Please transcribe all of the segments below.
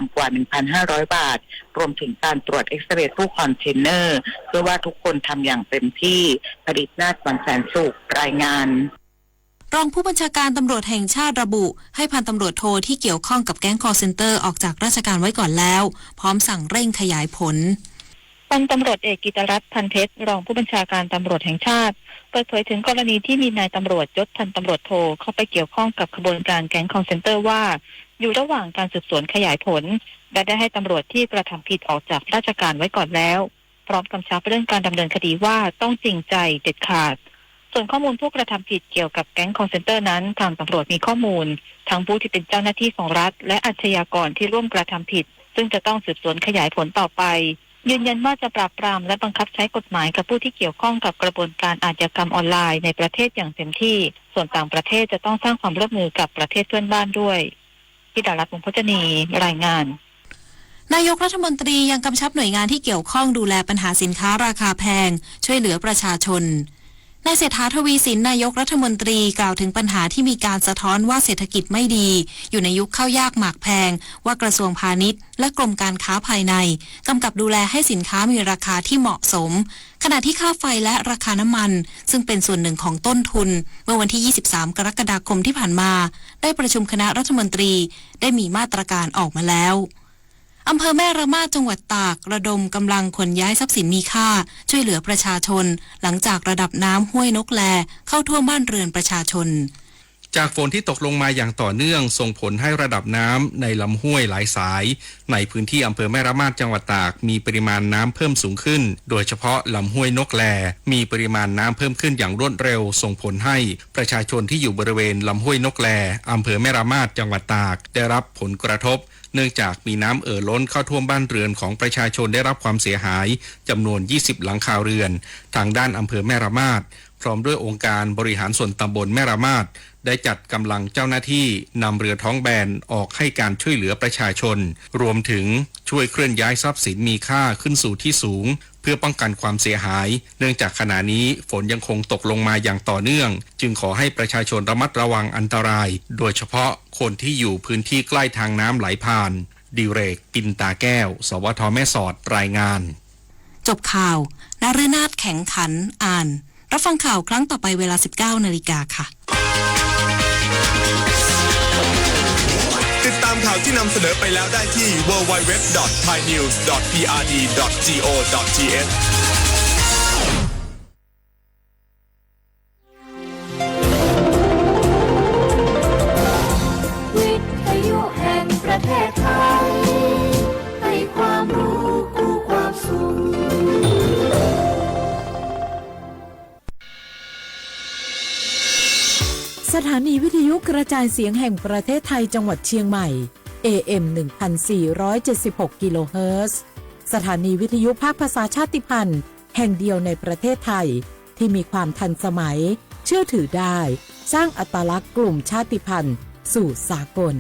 ำกว่า หนึ่งพันห้าร้อย บาท รวมถึงการตรวจเอ็กซเรย์ตู้คอนเทนเนอร์ เพื่อว่าทุกคนทำอย่างเต็มที่ ผลิตนาฏ วันแสนสุข รายงาน รองผู้บัญชาการตำรวจแห่งชาติระบุ ให้พันตำรวจโทที่เกี่ยวข้องกับแก๊ง call center ออกจากราชการไว้ก่อนแล้ว พร้อมสั่งเร่งขยายผล พันตำรวจเอกกิตติรัตน์ พันเพชร รองผู้บัญชาการตำรวจแห่งชาติ เปิดเผยถึงกรณีที่มีนายตำรวจยศพันตำรวจโทเข้าไปเกี่ยวข้องกับขบวนการแก๊ง call center ว่า อยู่ระหว่างการสืบสวนขยายผล และได้ให้ตำรวจที่กระทำผิดออกจากราชการไว้ก่อนแล้ว พร้อมกำชับเรื่องการดำเนินคดีว่าต้องจริงใจเด็ดขาด ส่วนข้อมูลผู้กระทำผิดเกี่ยวกับแก๊ง call center นั้น ทางตำรวจมีข้อมูล ทั้งผู้ที่เป็นเจ้าหน้าที่ของรัฐ และอาชญากรที่ร่วมกระทำผิด ซึ่งจะต้องสืบสวนขยายผลต่อไป ยืนยันว่าจะปราบปรามและบังคับใช้กฎหมายกับผู้ที่เกี่ยวข้องกับกระบวนการอาชญากรรมออนไลน์ในประเทศอย่างเต็มที่ ส่วนต่างประเทศจะต้องสร้างความร่วมมือกับประเทศเพื่อนบ้านด้วย ธิดารัตน์ วงศ์พจนี รายงาน นายกรัฐมนตรียังกำชับหน่วยงานที่เกี่ยวข้องดูแลปัญหาสินค้าราคาแพง ช่วยเหลือประชาชน นายเศรษฐา ทวีสิน นายกรัฐมนตรีกล่าวถึงปัญหาที่มีการสะท้อนว่าเศรษฐกิจไม่ดี อยู่ในยุคข้าวยากหมากแพง ว่ากระทรวงพาณิชย์ และกรมการค้าภายใน กำกับดูแลให้สินค้ามีราคาที่เหมาะสม ขณะที่ค่าไฟและราคาน้ำมัน ซึ่งเป็นส่วนหนึ่งของต้นทุน เมื่อวันที่ ยี่สิบสาม กรกฎาคมที่ผ่านมา ได้ประชุมคณะรัฐมนตรี ได้มีมาตรการออกมาแล้ว อำเภอแม่ระมาดจังหวัดตาก ระดมกำลังขนย้ายทรัพย์สินมีค่า ช่วยเหลือประชาชน หลังจากระดับน้ำห้วยนกแล เข้าท่วมบ้านเรือนประชาชน จากฝนที่ตกลงมาอย่างต่อเนื่อง ส่งผลให้ระดับน้ำในลำห้วยหลายสาย ในพื้นที่อำเภอแม่ระมาดจังหวัดตาก มีปริมาณน้ำเพิ่มสูงขึ้น โดยเฉพาะลำห้วยนกแล มีปริมาณน้ำเพิ่มขึ้นอย่างรวดเร็ว ส่งผลให้ประชาชนที่อยู่บริเวณลำห้วยนกแล อำเภอแม่ระมาดจังหวัดตาก ได้รับผลกระทบ เนื่องจากมีน้ำเอ่อล้นเข้าท่วมบ้านเรือนของประชาชนได้รับความเสียหายจำนวน ยี่สิบ หลังคาเรือน ทางด้านอำเภอแม่ระมาด พร้อมด้วยองค์การบริหารส่วนตำบลแม่ระมาด ได้จัดกำลังเจ้าหน้าที่นำเรือท้องแบนออกให้การช่วยเหลือประชาชน รวมถึงช่วยเคลื่อนย้ายทรัพย์สินมีค่าขึ้นสู่ที่สูง เพื่อป้องกันความเสียหาย เนื่องจากขณะนี้ฝนยังคงตกลงมาอย่างต่อเนื่อง จึงขอให้ประชาชนระมัดระวังอันตราย โดยเฉพาะคนที่อยู่พื้นที่ใกล้ทางน้ำไหลผ่าน ดิเรก ปินตาแก้ว สวท แม่สอด รายงาน จบข่าว นฤนาถ แข็งขัน อ่าน รับฟังข่าวครั้งต่อไปเวลา สิบเก้า นาฬิกาค่ะ ติดตามข่าวที่นำเสนอไปแล้วได้ที่ ดับเบิลยู ดับเบิลยู ดับเบิลยู ดอท ไทยนิวส์ ดอท พีอาร์ดี ดอท จี โอ ดอท ที เอช วิทยุแห่งประเทศไทย ให้ความรู้คู่ความสุข สถานีวิทยุกระจายเสียงแห่งประเทศไทยจังหวัดเชียงใหม่ เอ เอ็ม หนึ่งพันสี่ร้อยเจ็ดสิบหก กิโลเฮิรตซ์ สถานีวิทยุภาคภาษาชาติพันธุ์แห่งเดียวในประเทศไทย ที่มีความทันสมัย เชื่อถือได้ สร้างอัตลักษณ์กลุ่มชาติพันธุ์สู่สากล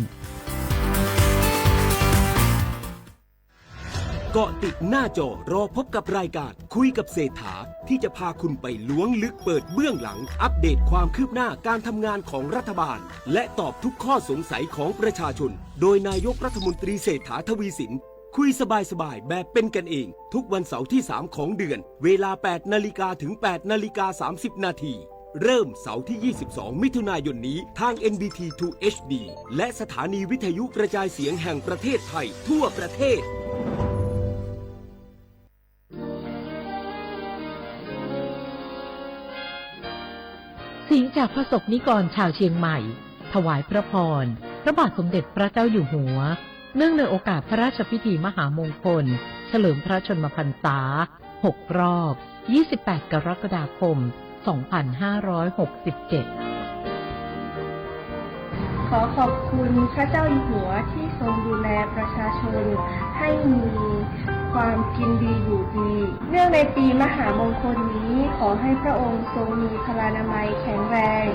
เกาะติดหน้าจอรอพบกับรายการคุยกับเศรษฐา ที่จะพาคุณไปล้วงลึกเปิดเบื้องหลัง อัปเดตความคืบหน้าการทำงานของรัฐบาล และตอบทุกข้อสงสัยของประชาชน โดยนายกรัฐมนตรีเศรษฐา ทวีสิน คุยสบายๆ แบบเป็นกันเอง ทุกวันเสาร์ที่ สาม ของเดือน เวลา แปด นาฬิกาถึง แปด นาฬิกา สามสิบ นาที เริ่มเสาร์ที่ ยี่สิบสอง มิถุนายนนี้ ทาง เอ็น บี ที ทู เอช ดี และสถานีวิทยุกระจายเสียงแห่งประเทศไทยทั่วประเทศ เสียงจากพระสงฆ์นิกรชาวเชียงใหม่ ถวายพระพร พระบาทสมเด็จพระเจ้าอยู่หัว เนื่องในโอกาสพระราชพิธีมหามงคล เฉลิมพระชนมพรรษา หก รอบ ยี่สิบแปด กรกฎาคม สองพันห้าร้อยหกสิบเจ็ด ขอขอบคุณพระเจ้าอยู่หัวที่ทรงดูแลประชาชนให้มีความกินดีอยู่ดี เนื่องในปีมหามงคลนี้ ขอให้พระองค์ทรงมีพลานามัยแข็งแรง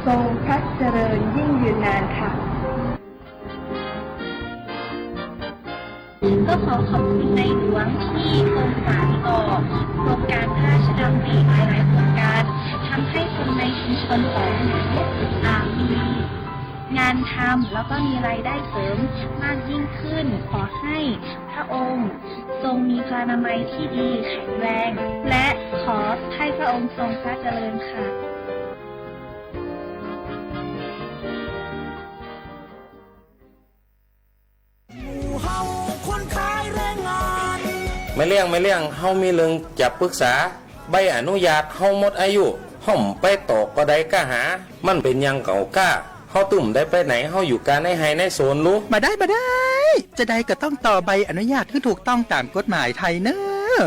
ทรงพระเจริญยิ่งยืนนานค่ะ ก็ขอขอบคุณในหลวงที่ทรงสานต่อโครงการพระราชดำริหลายๆโครงการ ทำให้คนในชุมชนของหนูอ่ามี งานทำ แล้วก็มีรายได้เสริมมากยิ่งขึ้น ขอให้พระองค์ทรงมีพลานามัยที่ดีแข็งแรง และขอให้พระองค์ทรงพระเจริญค่ะ Mej Liaj, Mej Liaj, hauv mej leej ca pwg xav, ใบอนุญาต hauv moj a yuj, hauv mej peb tom ko dai kaj hav, mej peb nyav nkaum kaj, hauv twb mej dai peb naiv, hauv yuj kaj neb hais neb xua lub. บ่ได้ บ่ได้ จะใดก็ต้องต่อใบอนุญาตให้ถูกต้องตามกฎหมายไทยเนอะ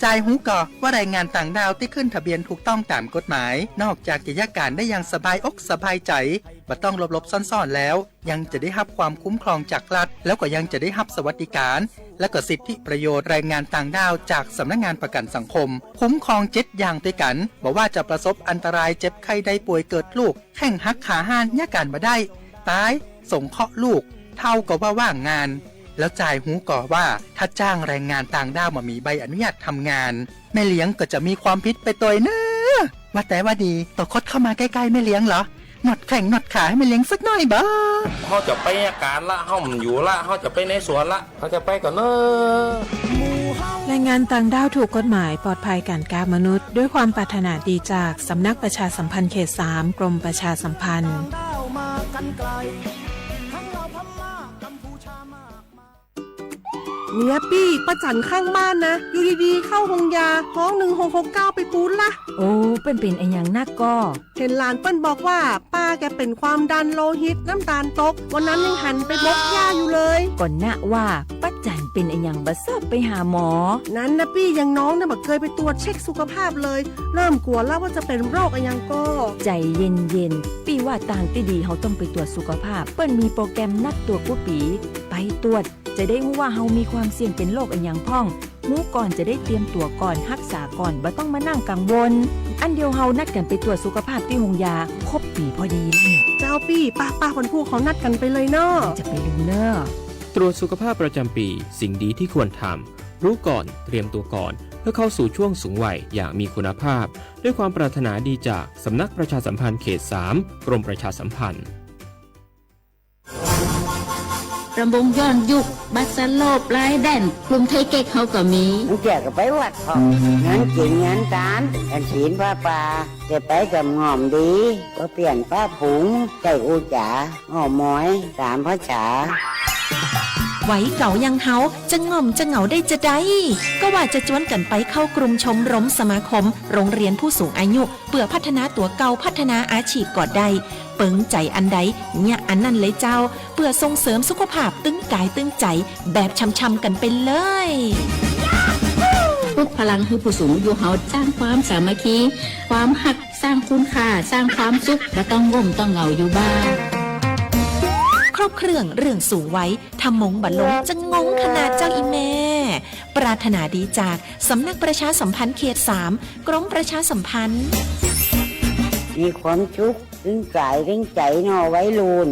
จายฮู้ก่อว่าแรงงานต่างด้าวที่ขึ้นทะเบียนถูกต้องตามกฎหมาย นอกจากจะยากการได้อย่างสบายอกสบายใจ บ่ต้องหลบๆ ซ่อนๆ แล้ว ยังจะได้รับความคุ้มครองจากรัฐ แล้วก็ยังจะได้รับสวัสดิการ และก็สิทธิประโยชน์แรงงานต่างด้าวจากสำนักงานประกันสังคม คุ้มครองเจ็ดอย่างด้วยกัน บ่ว่าจะประสบอันตรายเจ็บไข้ได้ป่วยเกิดลูก แข้งหักขาห้าน ยากการบ่ได้ ตาย สงเคราะห์ลูก เฒ่าก็ว่าว่างงาน แล้วจายฮู้ก่อว่าถ้าจ้างแรงงานต่างด้าวบ่มีใบอนุญาตทำงาน แม่เลี้ยงก็จะมีความผิดไปตวยเนอะ ว่าแต่ว่าดี โตคดเข้ามาใกล้ๆ แม่เลี้ยงเหรอ นวดแข้งนวดขาให้แม่เลี้ยงสักหน่อยบ่ Hauv cov peb nyav kaj lawm, hauv mej yuj lawm, hauv cov peb neb xua lawm, hauv cov peb kom neb แรงงานต่างด้าวถูกกฎหมายปลอดภัยการค้ามนุษย์ ด้วยความปรารถนาดีจากสำนักประชาสัมพันธ์เขตสาม กรมประชาสัมพันธ์ Niam Pij, Paj Txam ข้างบ้านนะ อยู่ดีๆ เข้าโฮงยา ฮ้อง หนึ่งหกหกเก้า ไปปู๊ดละ โอ้ เปิ้นเป็นอะหยังนักก่อ เห็นหลานเปิ้นบอกว่า ป้าแกเป็นความดันโลหิต น้ำตาลตก วันนั้นยังหันไปบกหญ้าอยู่เลย ก่อนนะว่า ป้าจันเป็นอะหยังบ่ซอบไปหาหมอ นั้นนะปี้ อย่างน้องเนี่ยบ่เคยไปตรวจเช็คสุขภาพเลย เริ่มกลัวแล้วว่าจะเป็นโรคอะหยังก่อ ใจเย็นๆ ปี้ว่าตางตี้ดีเฮาต้องไปตรวจสุขภาพ เปิ้นมีโปรแกรมนัดตรวจกู้ปี ไปตรวจ จะได้ฮู้ว่าเฮามีความเสี่ยงเป็นโรคอะหยังพ่อง ฮู้ก่อนจะได้เตรียมตั๋วก่อน ฮักษาก่อน บ่ต้องมานั่งกังวล อันเดียวเฮานัดกันไปตรวจสุขภาพตี้โฮงยา ครบปีพอดีเลย เจ้าปี้ ป้าๆ วันพูกเขานัดกันไปเลยเนาะ จะไปลืมเน่อ ตรวจสุขภาพประจำปี สิ่งดีที่ควรทำ รู้ก่อน เตรียมตัวก่อน เพื่อเข้าสู่ช่วงสูงวัยอย่างมีคุณภาพ ด้วยความปรารถนาดีจากสำนักประชาสัมพันธ์เขตสาม กรมประชาสัมพันธ์ รำวงย้อนยุค บัสโลป ไลแดน กลุ่มไทเก๊กเขาก็มี Ntawm ko peb ua thaum, nyob cev nyob ntav, ntiv npaj pas, ces peb kom ngom ntiv, ua piam paj phuv, cawm ua cav, hom moiv, tav nphob tshav. วัยเก่ายังเฮา จะง่อมจะเหงาได้จะใด ก็ว่าจะจวนกันไปเข้ากลุ่มชมรมสมาคม โรงเรียนผู้สูงอายุ เปื่อพัฒนาตั๋วเก่า พัฒนาอาชีพก็ได้ เปิงใจอันใด เยียะอันนั้นเลยเจ้า เปื่อส่งเสริมสุขภาพตึงกายตึงใจ แบบช่ำๆ กันไปเลย ปลุกพลังหื้อผู้สูงอายุเฮา สร้างความสามัคคี ความฮัก สร้างคุณค่า สร้างความสุข บ่ต้องง่มต้องเหงาอยู่บ้าน ครบเครื่องเรื่องสูงวัย ถ้ามงบ่ลงจะงงขนาดเจ้าอีแม่ ปรารถนาดีจากสำนักประชาสัมพันธ์เขตสาม กรมประชาสัมพันธ์ มีความสุข ตึงกายตึงใจเนาะ วัยรุ่น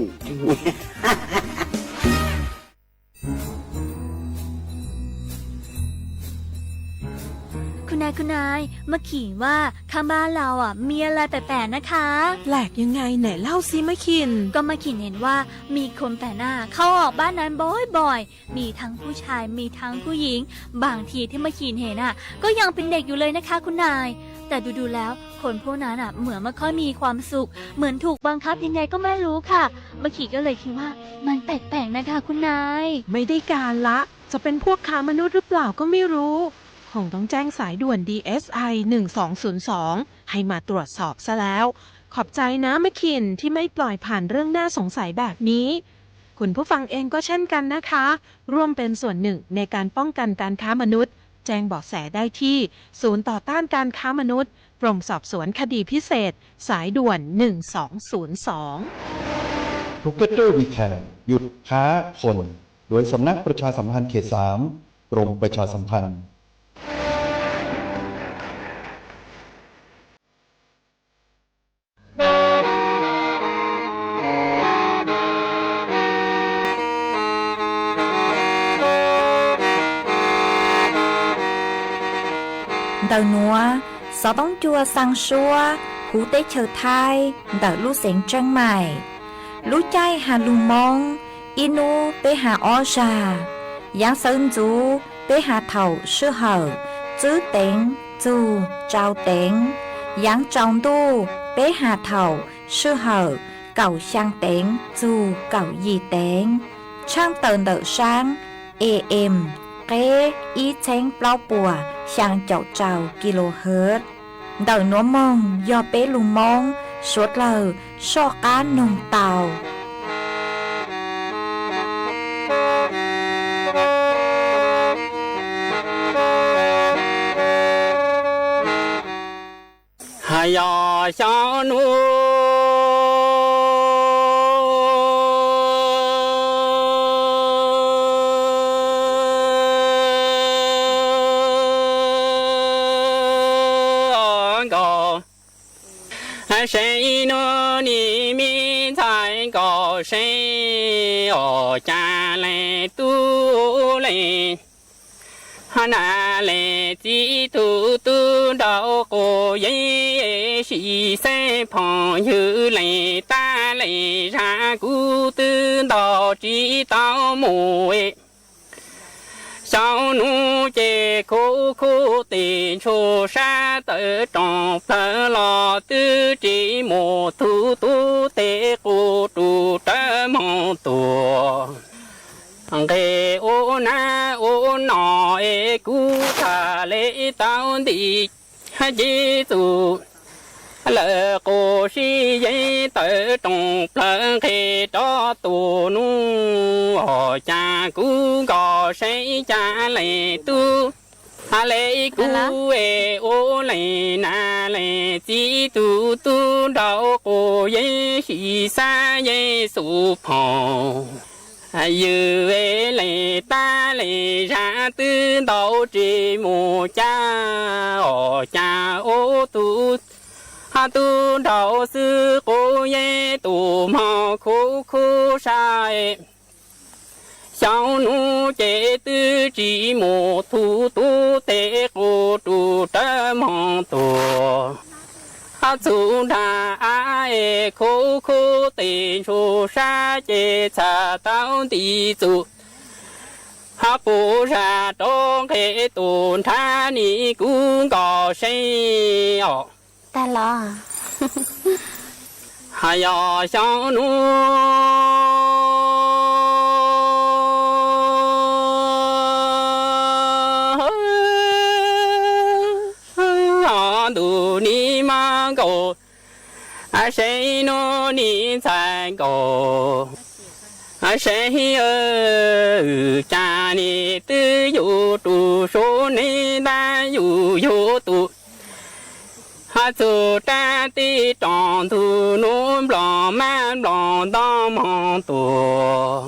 คุณนาย คุณนาย มะขิงว่าข้างบ้านเราอ่ะ มีอะไรแปลกๆ นะคะ แปลกยังไง ไหนเล่าสิมะขิน ก็มะขินเห็นว่ามีคนแปลกหน้าเข้าออกบ้านนั้นบ่อยๆ มีทั้งผู้ชาย มีทั้งผู้หญิง บางทีที่มะขินเห็นอ่ะ ก็ยังเป็นเด็กอยู่เลยนะคะคุณนาย แต่ดูๆ แล้ว คนพวกนั้นอ่ะ เหมือนไม่ค่อยมีความสุข เหมือนถูกบังคับยังไงก็ไม่รู้ค่ะ มะขินก็เลยคิดว่ามันแปลกๆ นะคะคุณนาย ไม่ได้การละ จะเป็นพวกค้ามนุษย์หรือเปล่าก็ไม่รู้ คงต้องแจ้งสายด่วน ดีเอสไอ หนึ่งสองศูนย์สอง ให้มาตรวจสอบซะแล้ว ขอบใจนะมะขินที่ไม่ปล่อยผ่านเรื่องน่าสงสัยแบบนี้ คุณผู้ฟังเองก็เช่นกันนะคะ ร่วมเป็นส่วนหนึ่งในการป้องกันการค้ามนุษย์ แจ้งเบาะแสได้ที่ ศูนย์ต่อต้านการค้ามนุษย์ กรมสอบสวนคดีพิเศษ สายด่วน หนึ่งสองศูนย์สอง Tractor Reclaim หยุดค้าคน โดยสำนักประชาสัมพันธ์เขตสาม กรมประชาสัมพันธ์ Ntawm nuav, xov toob cua xaa suab huv teb chaws Thaib ntawm lub xeev Tseeb Maim. Lub caij has lug Moob, ib nub peb has ob zag. Yaav Xawv Ntxuv peb has thaum sij hawm tswb teev txug tsau teev. Yaav Tsaus Ntuj peb has thaum sij hawm kaum xyaa teev txug kaum yim teev. Tshaaj tawm ntawm saab AM qeb ib txheeb plaub puas xyaa caum rau kilohertz. Ntawm nuav moog yog peb lug Moob suav dlawg soj qaab noog tau. Yog xyoo nuav nkaus, sev nuav nim me ntxhais nkaus sev os, ca leej tub leej, na leej txiv tug tub nraug quas yeeb, sim xeeb phooj ywg leej tab leej zag kuv twb ntaus tsis tau mus. Xyoo nuav ces khuv khuv tes ntshua sab tawm rooj plawg los twb tsis mus, tug tub tes quas rua rawv moog tuag. Nqes ua nab ua no es kuv tham le tau nti ces txug lawm quas sib yeeb tawm rooj plawg nqes rov tuag nuav, ca kuv nkaus sev ca leej tub, le kuv ua leej na leej txiv tug tub nraug quas yeeb, sim xav yeeb xu phooj ywg leej tab leej zag twb ntaus tsis mus, ca os ca ua tug tub nraug xwb quas yeeb tus moog khuv khuv sab. Xyoo nuav ces twb tsis mus, tug tub tes quas rua rawv moog tuag. Txug nraag av es khuv khuv tes ntshua sab ces txhaj tau nti txug, puv zag rov nqes tuag nrhav nim kuv nkaus sev os. Tag los. Yog xyoo nuav ntuj nim maj nkaus, sev nuav nim ntxhais nkaus, sev ca nim twb yug rua suav neeg ntab yug yug tus txug rab teb rooj ntug nuav, nplooj mab nplooj ntoo moog tuag,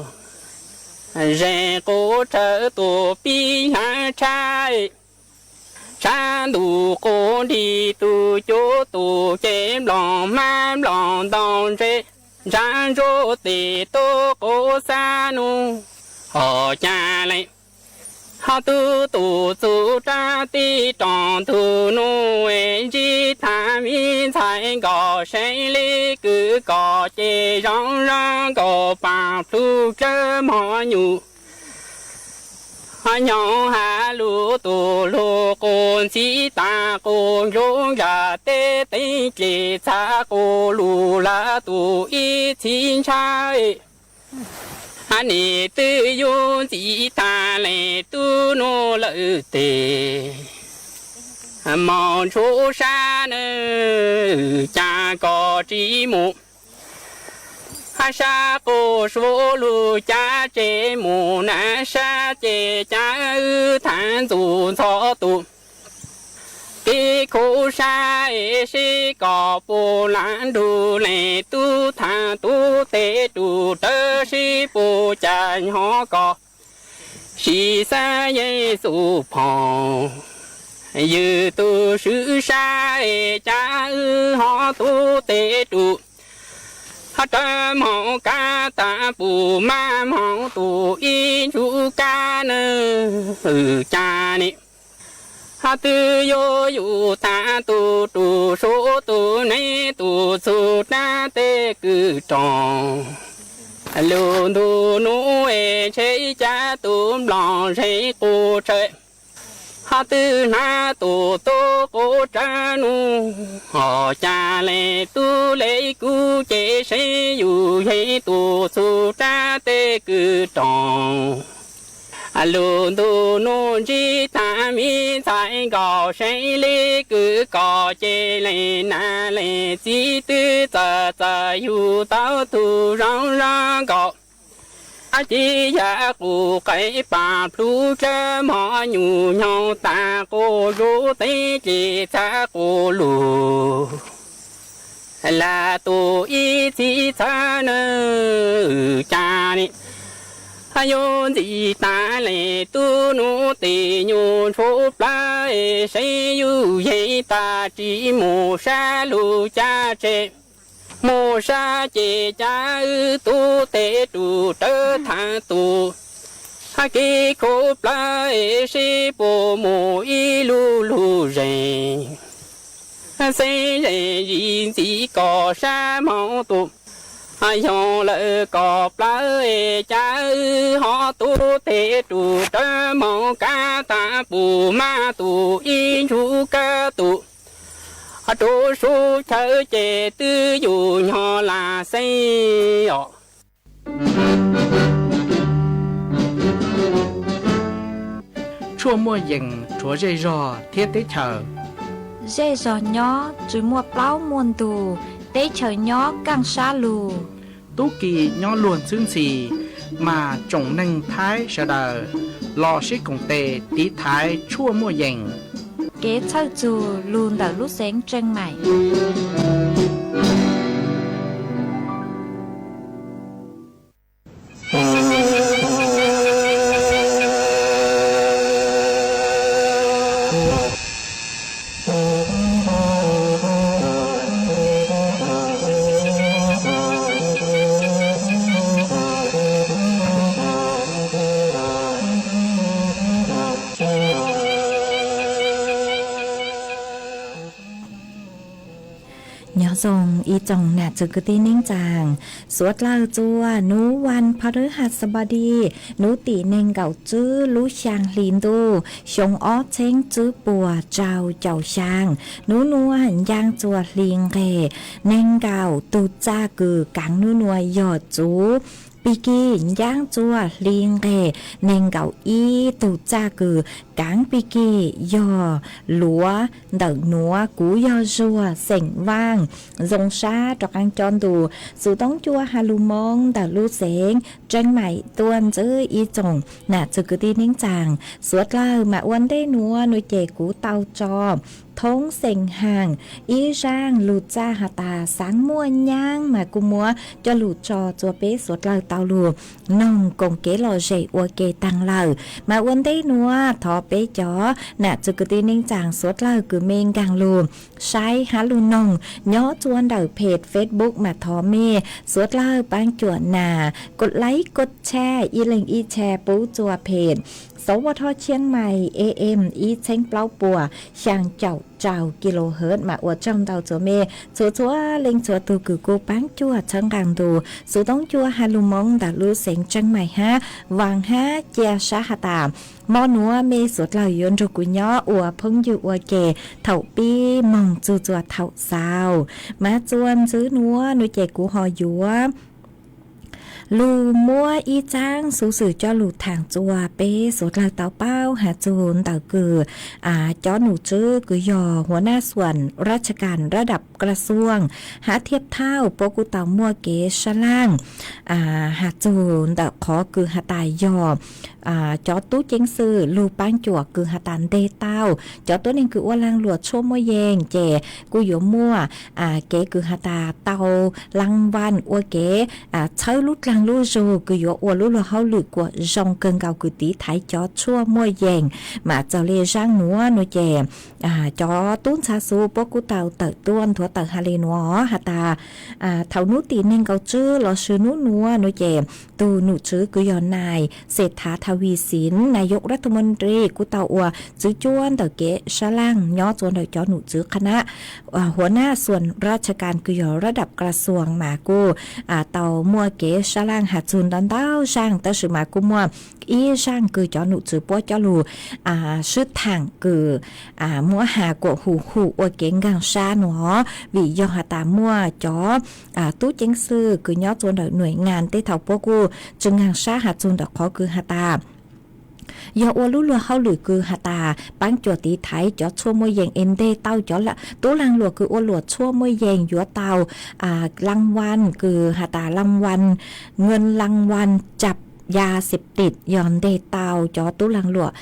zeeg quas tshawv tuag pib hlaav tshab, tshab ntuj quas nrig tug cuv tus ces nplooj mab nplooj ntoo ntse, ntsab ntsuab tes tuab quas xab nuav, hos ca leej hos tub tus txug rab teb rooj ntug nuav, ntsib tag me ntxhais nkaus sev le kws kom ces zoo zoo nkaus paaj plhu tsawb mog nyuj. Nyob has lug tus lug quas ntxhib tag quas ntsub ntsag teb teeb ces txhav quas lug lawm tus ib txhib ntshab. Nim twb yug ntxhib tag leej tub nuav lawm tes, moog ntshua sab na, ca koj tsis mus. Sab quas suav lug ca tsis mus na, sab ces ca wb thaam ntxug ntxhov tus. Tib khuv sab es sib koj puj lam nrug leej tub thaam tub tes rua rawv sib puj ca nyob koj. Sim xav Yexus phooj ywg tug swb sab es ca wb hov tub tes rua, hov rawv moog kab tag puj mab moog tus ib ntsug kab nab, ca nim hov twb yuav yug tag tug rua suav tus neeg tug txug rab teb kws rooj. Lub ntuj nub es ntshe ib cab tus nplooj zeeg qus tsawv, ho twb hnab tus tub qus tsawv nus, ho cas le tub le kuv ces seb yus yeej tus txug rab teb kwv roos. Lub ntuj nub ntsib tag me ntxhais nkaus seb li kwv kom ces le nas le txiv twb txawm txawm yug tau tus zoo zoo nkaus. Ab ci yam qus qe pam plhu dlawb mog nyuj nyoog tas qus zuv teb ces txhab qus lug. Lam tus ib txhij txhawb nws cas ne, yuav ntxim tas le tub nub tis nyuj ntsuj plawv es seb yus yeej tas tsis mus sab lug cab tseg. Mus sab ces cas wb tub tes rus rawv thaj tus, hab kev khuv plawv es seb puas mus ib lub lug zeeg. Xeeb zeeg zis ntxiv kom sab moog tus, yog lawm kom plawv es cas wb ho tub tes rus rawv moog kab tas pum mab tus ib ntsuj kawg tus, rua sub chaw ces twb yus nyob lam xeeb os. Tshuaj muaj yees rhuav zej zog thiab teb chaws. Zej zog nyob tsis muaj plaub muaj ntug, teb chaws nyob kaaj sab lug. Tub ki nyob luag ntxhwb ntxhi, mas tsoom neeg Thaib sawv daws los sib koom tes tiv thaiv tshuaj muaj yees. Kev txhawj txug lug ntawm lub xeev Tseej Maim. Nyob zoo ib tsoom nam txwv kwv tij neej tsaa, suav dlawg txua nub vas phas rwb has xab npab di, nub tim neeg nkaum tswb lub xyaa hli ntuj xyoo ob txheeb tswb puas rau caum xyaa. Nub nua ncaaj txua hli nqeg neeg nkaum tug txaj kws kaav nub nua yog txuv. Pig kig ncaaj txua hli nqeg neeg nkaum ib tug txaj kws kaav pig kig yog luav ntawm nuav kuv yog zuag xeem vaaj zoo sab rov qaab cob ntu xuv toob cua has lug moo ntawm lub xeev Tseeb Maim tuaj ntxwv ib tsoom nam txwv kwv tij neej tsaa, suav dlawg mas ua ntej nuav nua ces kuv tau tso thoob xeem haam ib zaaj lug txaj has tas xaav muaj nyaab mas kuj muab coj lug tso txua peb suav dlawg tau lug noog koom kev lom zem ua ke taag lawm. Mas ua ntej nuav thov peb cov nam txwv kwv tij neej tsaa suav dlawg kws mej nkaag lug saib hab lug noog nyob txua ntawm peg Facebook mas thov mej suav dlawg paab cuam nas kos laib kos tshaj ib leeg ib tshaj pub txua peg Sov Vaj Thoj Tshiab Mais A M ib txheeb plaub puas xyaa caum rau kilohertz mas ua tsaug ntau txua mej txhua txhua leej txhua tug kws kuj paab cuam txhawb nqaa ntu xuv toob cua has lug moo ntawm lub xeev Tseeb Mais hab vaam hab cia sab has tas mo nuav mej suav dlawg yuav nrug kuv nyob ua phooj ywg ua ke thaum pib moog txug txua thaum xaus. Mas txua ntxwv nuav nua ces kuv ho yuav lug muab ib tsaab xuv xwm coj lug thaam txua peb suav dlawg tau paub has txug ntawm kws cov num tswv kws yog huav naj xuam raj tsha kas rab dam kra xuam hab thiab thauj puab kuj tau muaj kev sab laaj has txug ntawm qhov kws has tas yog cov tub ceev xwm lug paab cuam kws has tas nteg tau cov tuab neeg kws ua laag luam tshuaj muaj yees ces kuj yuav muaj kev kws has tas tau laa vaaj ua kev txhawb lub dlaag lub zug kws yuav ua lub luag hauj lwm kuam zoo kawg nkaus kws tiv thaiv cov tshuaj muaj yees. Mas txaus le zaaj nuav nua ces cov tub ntxhab xuv puab kuj tau tawm tuaj nthuav tawm has le nuav has tas thaum nub tim neeg nkaum tswb lossis nub nuav nua ces tug num tswv kws yog nais Xet Thav Tha Vis Xiv, nais yog raj tha mon ri kuj tau ua txwv cuab ntawm kev sab laaj nyob txua ntawm cov num tswv qha nab huav naj xuam raj tsha kas kws yog rab dam kra xuam mas kuj tau muaj kev sab laaj has txug ntau ntau zaaj, tab sis mas kuj muaj ib zaaj kws cov nom tswv puab coj lug swb thaam kws muab has kuam hu hu ua kev nkaag sab nua, vim yog has tas muaj cov tub ceev xwm kws nyob tsua ntawm nuam ngas tej thaum puab kuj tsi nkaag sab has txug ntawm qhov kws has tas yog ua lub luag hauj lwm kws has tas paab cuam tiv thaiv cov tshuaj muaj yees es nteg tau cov tub laag luam kws ua luam tshuaj muaj yees yuav tau laaj vaj kws has tas laaj vaj nqaj laaj vaj caj ya xim tim, yog nteg tau cov tub laag luam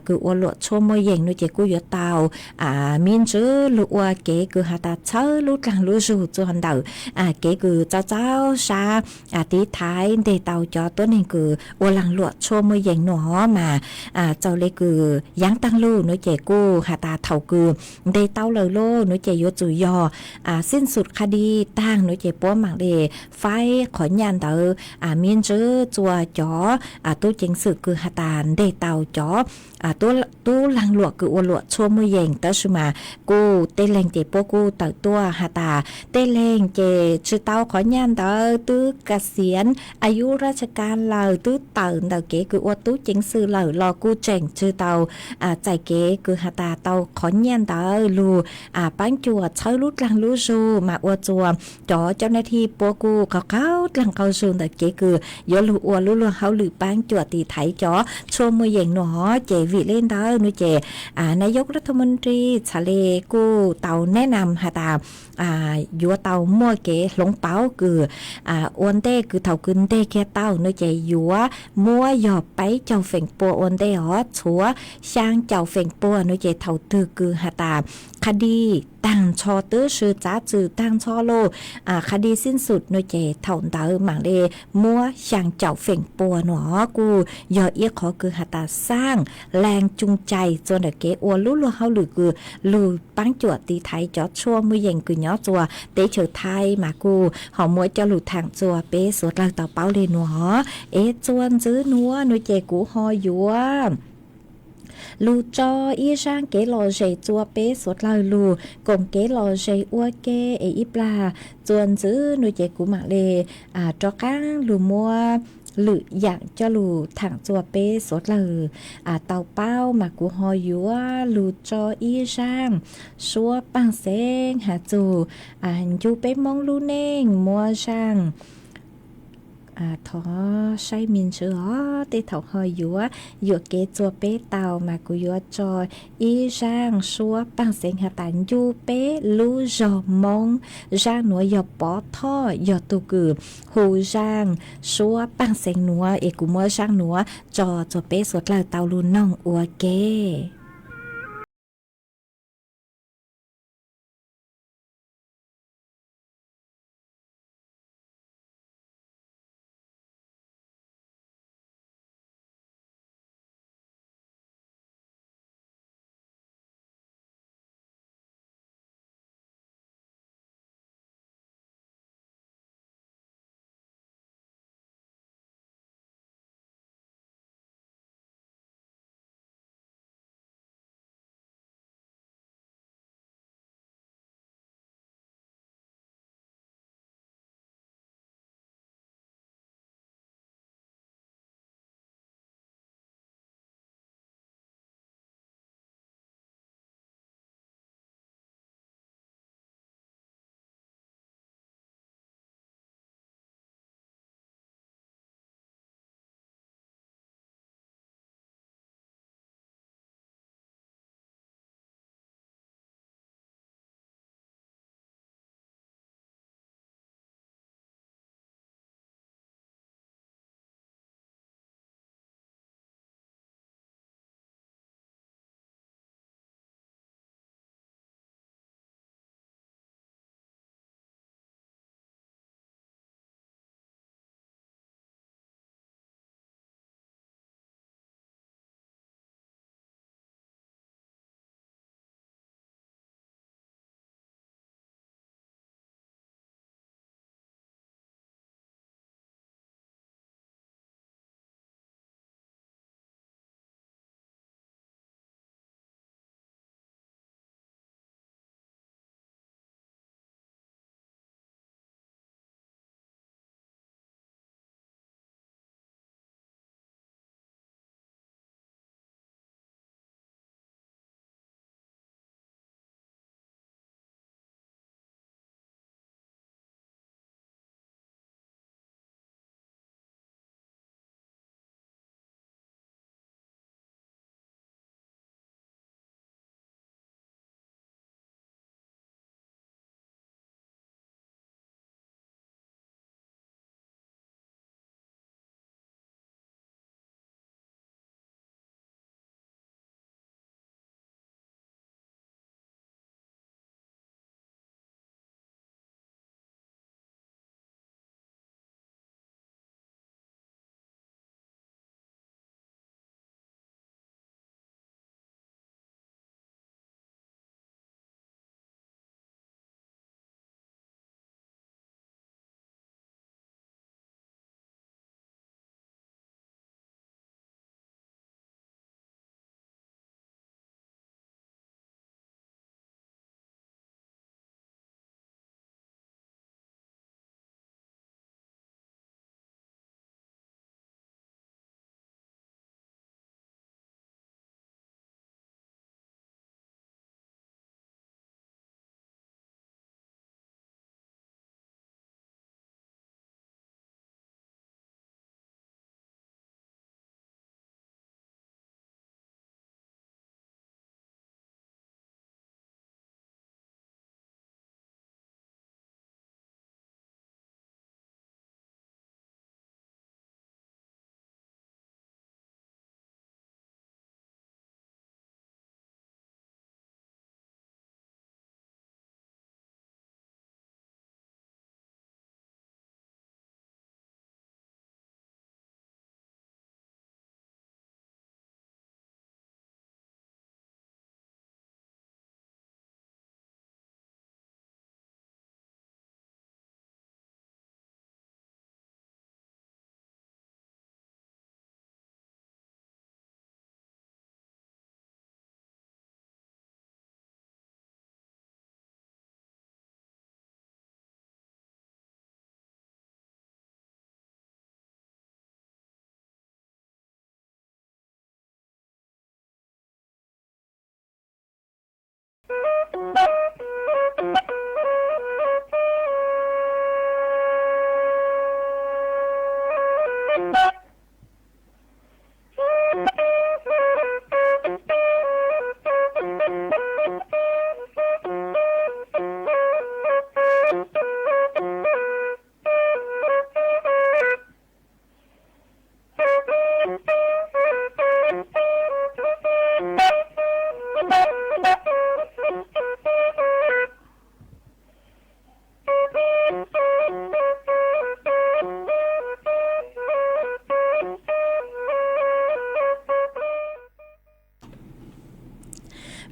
kws ua luam tshuaj muaj yees nua ces kuj yuav tau miv ntswv lug ua kev kws has tas txhawb lub dlaag lub zug tsua ntawm kev kws txaus txaus sab tiv thaiv nteg tau cov tuab neeg kws ua laag luam tshuaj muaj yees nua mas txaus le kws yaav taag lug nua ces kuj has tas thaum kws nteg tau lawm lauj nua ces yuav tsum yog xij xum qha di taag nua ces puab maam le faib qhov nyaj ntawd miv ntswv tsua cov tub ceev xwm kws has tas nteg tau cov tub laag luam kws ua luam tshuaj muaj yees, tab sis mas kuj tej leeg ces puab kuj tawm tuaj has tas tej leeg ces tsi tau qhov nyaj ntawd twb ka xiav a yub raj tsa ka lawm twb tawm ntawm kev kws ua tub ceev xwm lawm los kuj tseem tsi tau txais kev kws has tas tau qhov nyaj ntawd lug paab cuam txhawb lub dlaag lub zug mas ua tsua cov coj nab thij puab kuj qaug qaug dlaag qaug zug ntawm kev kws yuav lug ua lub luag hauj lwm paab cuam tiv thaiv cov tshuaj muaj yees nua ces vim le ntawd nua ces nab yub raj tha moos ri txhad le kuj tau neb nam has tas yuav tau muaj kev hloov pauv kws ua ntej kws thaum kws nteg kiag tau nua ces yuav muab yog peb caug feem pua ua ntej os, txhua xyaa caum feem pua nua ces thaum twg kws has tas qha di taag nrho twb swb txav txwm taag nrho lauj, qha di xij xum nua ces thaum ntawd maam le muab xyaa caum feem pua nua kuj yog ib qhov kws has tas saaj laag cooj cai tsua ntawm kev ua lub luag hauj lwm kws lug paab cuam tiv thaiv cov tshuaj muaj yees kws nyob tsua teb chaws Thaib mas kuj ho muab coj lug thaam tsua peb suav dlawg tau paub le nua. Es tsua ntxwv nua nua ces kuv ho yuav lug tso ib zaaj kev lom zem tsua peb suav dlawg lug koom kev lom zem ua ke es ib plag tsua ntxwv nua ces kuv maam le rov qaab lug muab lwm yaam coj lug thaam tsua peb suav dlawg tau paub mas kuv ho yuav lug tso ib zaaj suab paaj xeeb has txug ncu peb Moob lub neej muab zaaj thov saib me ntswv os, tej thaum ho yuav yuam kev tsua peb tau mas kuv yuav tso ib zaaj suab paaj xeeb has tas ncu peb lub zog Moob. Zaaj nuav yog Pov Thoj yog tug kws hu zaaj suab paaj xeeb nuav es kuv muab zaaj nuav tso tsua peb suav dlawg tau lug noog ua ke.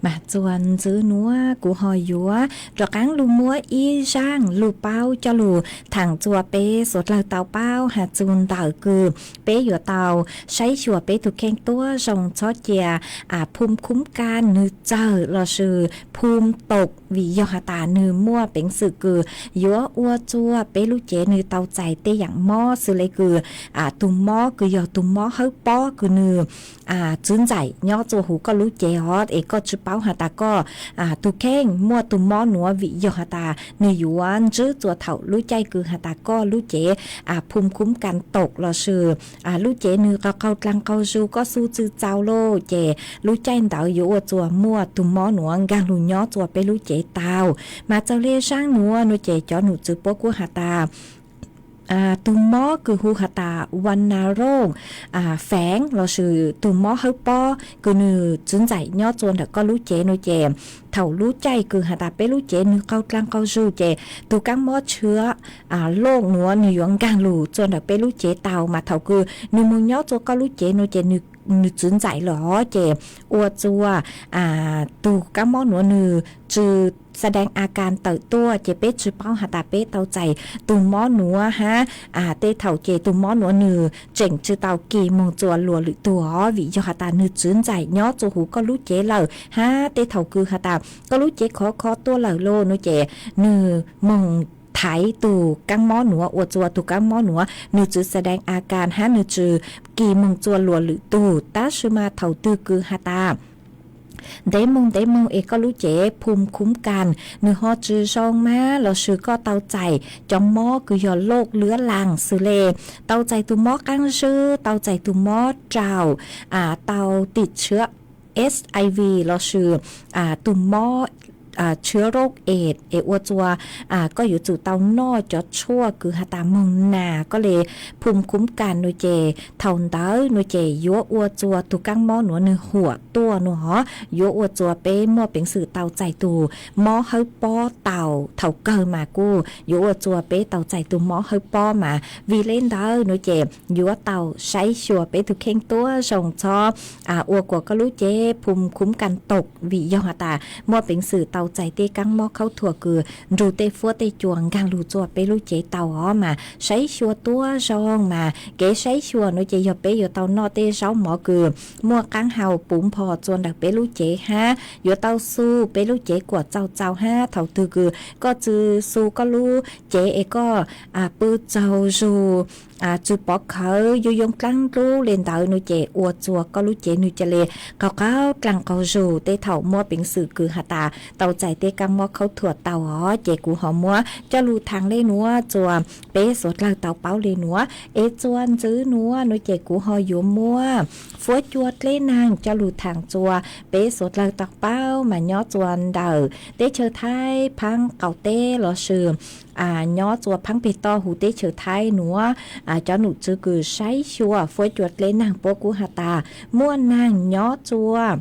Mas txuas ntxiv nuav kuv ho yuav rov qaab lug muab ib zaaj lug paub coj lug thaam txug peb suav dlawg tau paub has txug ntawm kws peb yuav tau saib xyuas peb tug kheej tuab zoo, txhob cia phum khuv kas nwg txawg lossis phum tau, vim yog has tas nwg muaj peev xwm kws yuav ua txug peb lub cev nwg tau txais tej yaam mob xws le kws tug mob kws yog tug mob hawb pob kws nwg txwv ntxaim nyob txug huv koj lub cev os, es koj tsi paub has tas koj tug kheej muaj tug mob nuav, vim yog has tas nwg yuav ntsib txug thaum lub caij kws has tas koj lub cev phum khuv kas tau lossis lub cev nwg qaug qaug dlaag qaug zug, koj xu tsi txaus lawm, ces lub caij ntawd yuav ua txug muaj tug mob nuav nkaag lug nyob txug peb lub cev tau. Mas txawm le zaaj nuav nuav ces cov num txwv puab kuj has tas tug mob kws hu has tas ua na rooj feev lossis tug mob hawb pob kws nwg txwv ntxaim nyob txug ntawm koj lub cev nuav ces thaum lub caij kws has tas peb lub cev nwg qaug dlaag qaug zug ces tug kaab mob tshiab looj nuav nwg yuav nkaag lug txug ntawm peb lub cev tau, mas thaum kws nwg moog nyob txug koj lub cev nuav ces nwg txwv ntxaim lawm os, ces ua txug tug kaab mob nuav nwg tsi xa deev a kas tawm tuaj, ces peb tsi paub has tas peb tau txais tug mob nuav hab tej thaum ces tug mob nuav nwg tseem tsi tau kis moog txug luas lwm tug os, vim yog has tas nwg txwv ntxaim nyob txug huv koj lub cev lawm hab tej thaum kws has tas koj lub cev khov kho tuaj lawm lauj nuav ces nwg moog thaiv tug kaab mob nuav, ua txug tug kaab mob nuav nwg tsi xa deev a kas hab nwg tsi kis moog txug luas lwm tug. Tab sis mas thaum twg kws has tas ntev moog ntev moog es koj lub cev phum khuv kas nwg ho tsi zoo mas lossis koj tau txais cov mob kws yog loj lwb laag xws le tau txais tug mob qaab zib, tau txais tug mob raum, tau tim tshiab HIV lossis tug mob tshiab rooj es, es ua txug koj yuav tsum tau noj cov tshuaj kws has tas moog nas koj le phum khuv kas nuav ces thaum ntawd nuav ces yuav ua txug tug kaab mob nuav nwg huam tuaj nuav hov, yuav ua txug peb muaj peev xwm tau txais tug mob hawb pob tau. Thaum kawg mas kuj yuav ua txug peb tau txais tug mob hawb pob mas vim le ntawd nuav ces yuav tau saib xyuas peb tug kheej tuab zoo, txhob ua kuas koj lub cev phum khuv kas tau, vim yog has tas muaj peev xwm tau txais tej kaab mob khaub thuas kws nrug tej fuab tej cua nkaag lug txug peb lub cev tau os. Mas saib xyuas tuab zoo mas kev saib xyuas nuav ces yog peb yuav tau noj tej zaub mov kws muaj qaab hau puv npho txug ntawm peb lub cev hab yuav tau xu peb lub cev kuam txaus txaus hab thaum twg kws koj tsi xu koj lub cev es koj pw tsaug zug, tsi pov khawv, yoo yoo dlaab dlub le ntawd nuav ces ua txug koj lub cev nwg ca le qaug qaug dlaag qaug zug, tej thaum muaj peev xwm kws has tas tau txais tej kaab mob khaub thuas tau os. Ces kuv ho muab coj lug thaam le nuav txug peb suav dlawg tau paub le nuav. Es txuas ntxiv nuav nuav ces kuv ho yuav muab fuab cua dleb naag coj lug thaam txug peb suav dlawg tau paub mas nyob txug ntawm teb chaws Thaib, phaab qaum teb lossis nyob txug phaab peg toj huv teb chaws Thaib nuav, cov num txwv kws saib xyuas fuab cua dleb naag puab kuj has tas muaj naag nyob txug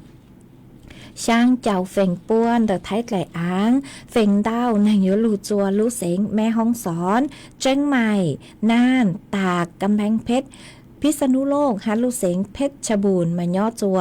xyaa caum feem pua ntawm Thaib dlaim aav, feem ntau naag yuav lug txug lub xeev Meb Hoob Xov, Tseeb Maim, Naj, Tas, Kav Npeeb Pheb, Phib Xa Nub Looj hab lub xeev Pheb Tsha Npum mas nyob txug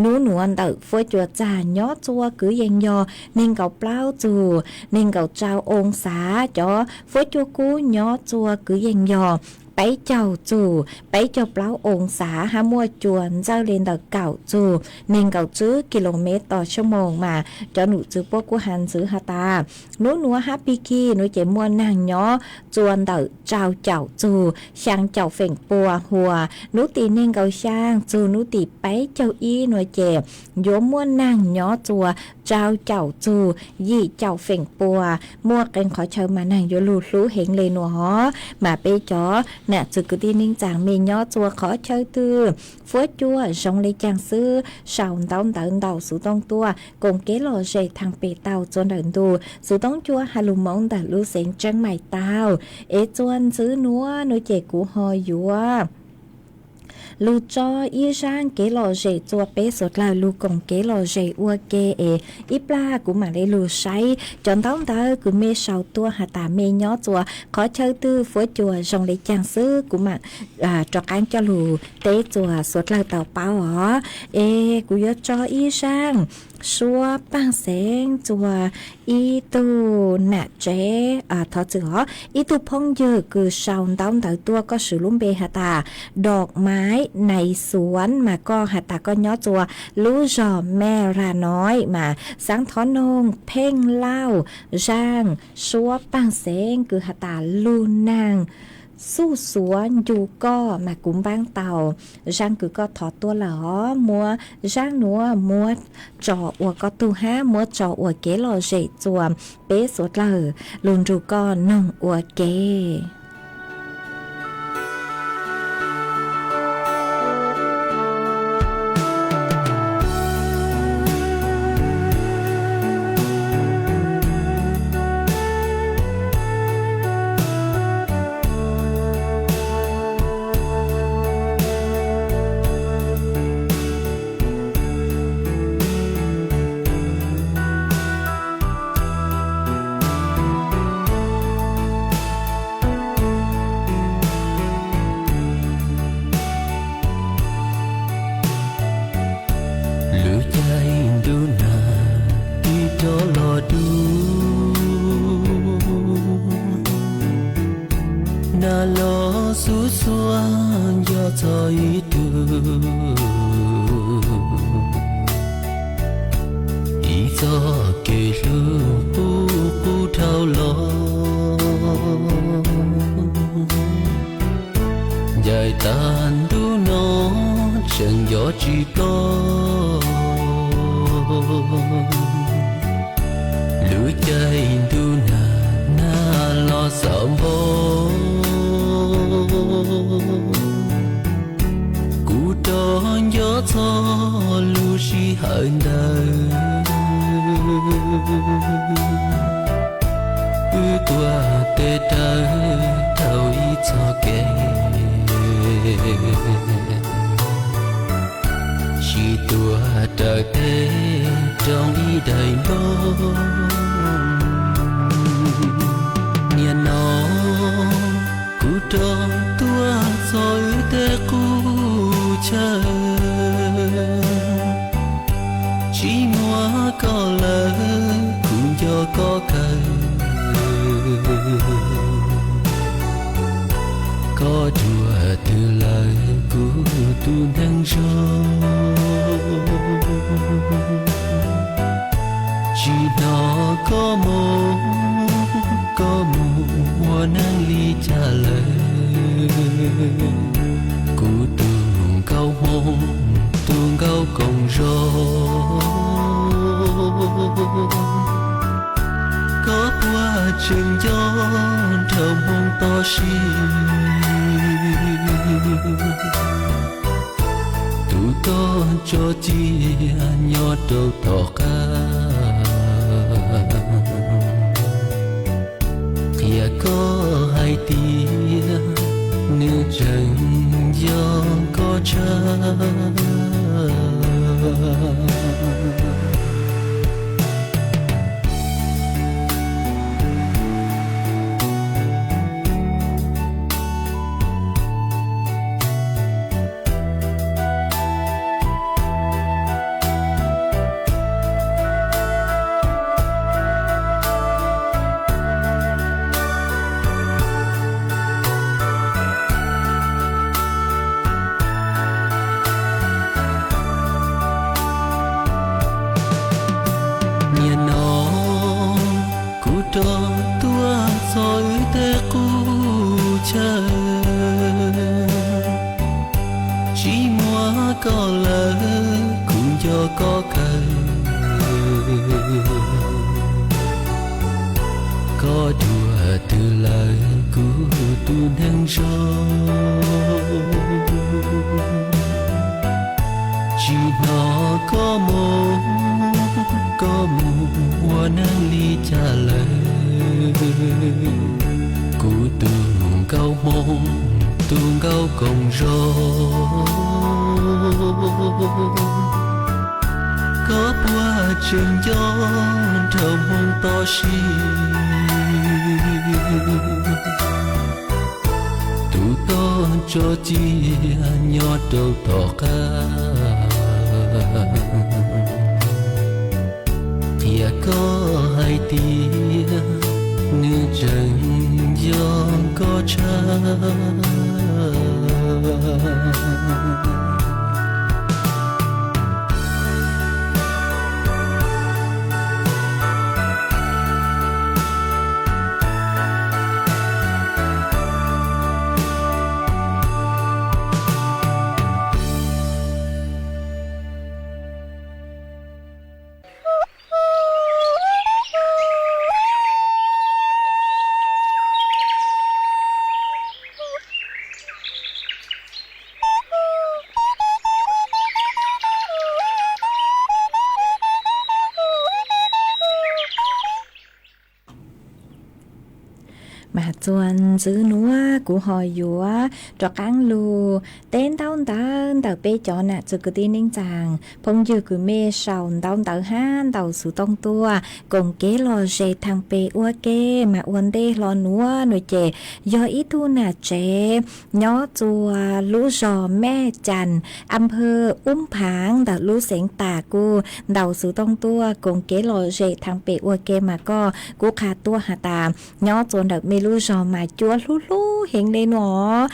nub nuav ntawm fuab cua txag nyob txug kwv yees yog neeg nkaum plaub txug neeg nkaum rau oo xav. Cov fuab cua kub nyob txug kwv yees yog peb caug txug peb caug plaub oo xav hab muaj cua ntxawj le ntawm kaum txug neeg nkaum tsib kis lus mev tos xuab moos mas cov num txwv puab kuj has ntxiv has tas nub nuav hab pig kig nuav ces muaj naag nyob txug ntawm rau caum txug xyaa caum feem pua hua, nub tim neeg nkaum xyaa txug nub tim peb caug ib nuav ces yuav muaj naag nyob txug rau caum txug yim caum feem pua. Muaj qee qhov chaw mas naag yuav lug hlub heev le nuav hov. Mas peb cov nam txwv kwv tij neej tsaa mej nyob txug qhov chaw twg fuab cua zoo le caag xwb sau ntaub ntawv ntawm xuv tooj tuaj koom kev lom zem thaam pem tau txug ntawm ntu xuv tooj cua has lug Moob ntawm lub xeev Tseeb Maim tau. Es txuas ntxiv nuav nuav ces kuv ho yuav lug tso ib zaaj kev lom zem txug peb suav dlawg lug koom kev lom zem ua ke es ib plag kuv mam le lug saib cov ntaub ntawv kws mej sau tuaj has tas mej nyob txug qhov chaw twg fuab cua zoo le caag xwb kuv mam rov qaab coj lug teb txug suav dlawg tau paub os. Es kuv yuav tso ib zaaj suab paaj xeeb txuag ib tug nam tsev, thov txim os, ib tug phooj ywg kws sau ntaub ntawv tuaj, koj swv lub npe has tas Dok Maiv Nais Xuav mas koj has tas koj nyob txuas lub zog Mej Ras Noib mas xaav thov noog Pheej Lauj, zaaj suab paaj xeeb kws has tas lug naag xuj xuav ncu koj mas kuv npaab tau zaaj kws koj thov tuaj lawm os. Muab zaaj nuav muab tso ua koj tug hab muab tso ua kev lom zem txuas peb suav dlawg lug nrug koj noog ua ke. Lub caij ntuj nag tig rov los dub, nag los xuv xuav nco txog ib tug. Ib txoj kev hlub qub qub dhau los, ncaim tag ntuj no tseem nco tsis ploj. Lub caij ntuj nag nag los xav npau, kuv rov nco txog lub sij hawm ntawd. Wb tuaj tes raws dhau ib txoj kev, tsis tuaj raws tes rau ib daim npoo. Niaj no kuv rov tuaj txog wb tej qub chaw, tsis muaj koj lawm kuv nco koj kawg. Koj dua twg lawm kuv tus neeg zoo, tsis hnov koj moo, koj mus ua neej li cas lawm. Kuv tus nkauj hmoob, tus nkauj koom zos, koj puas tseem nco nraug hmoob toj siab, tus koj tso cia nyob rau tom qab? Qhia koj hais tias nws tseem nco koj tshaj. Niaj no kuv rov tuaj txog wb tej qub chaw, tsis muaj koj lawm kuv nco koj kawg. Koj dua twg lawm kuv tus neeg zoo, tsis hnov koj moo, koj mus ua neej li cas lawm? Kuv tus nkauj hmoob, tus nkauj koom zos, koj puas tseem nco nraug hmoob toj siab, tus koj tso cia nyob rau tom qab? Txuas ntxiv nuav kuv ho yuav rov qaab lug teb ntaub ntawv ntawm peb cov nam txiv kwv tij neej tsaa phooj ywg kws mej sau ntaub ntawv hab ntaus xuv tooj tuaj koom kev lom zem thaam pem ua ke. Mas ua ntej hlo nuav nuav ces yog ib tug nam tsev nyob txua lub zog Mej Cas, am phawj Ub Phaav ntawm lub xeev Tas kuj ntaus xuv tooj tuaj koom kev lom zem thaam pem ua ke. Mas koj kuj qha tuaj has tas nyob txua ntawm mej lub zog mas cua hlub hlub heev le nuav,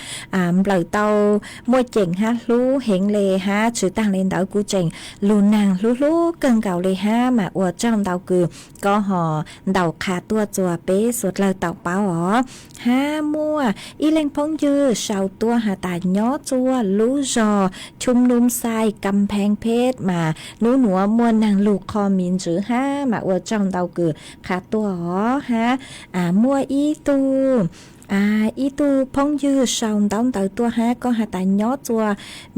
nplawm tau muaj ceem hab hlub heev le hab tsi taag le ntawd kuj tseem lug naag hlub hlub kawg nkaus le hab. Mas ua tsaug ntau kws koj ho ntaus qha tuaj txua peb suav dlawg tau paub os. Hab muaj ib leeg phooj ywg sau tuaj has tas nyob txua lub zog Chum Num Xais, Kam Pheej Phej, mas nub nuav muaj naag lug qho miv ntswv hab. Mas ua tsaug ntau kws qha tuaj os hab. Muaj ib tug ib tug phooj ywg sau ntaub ntawv tuaj hab, koj has tas nyob txua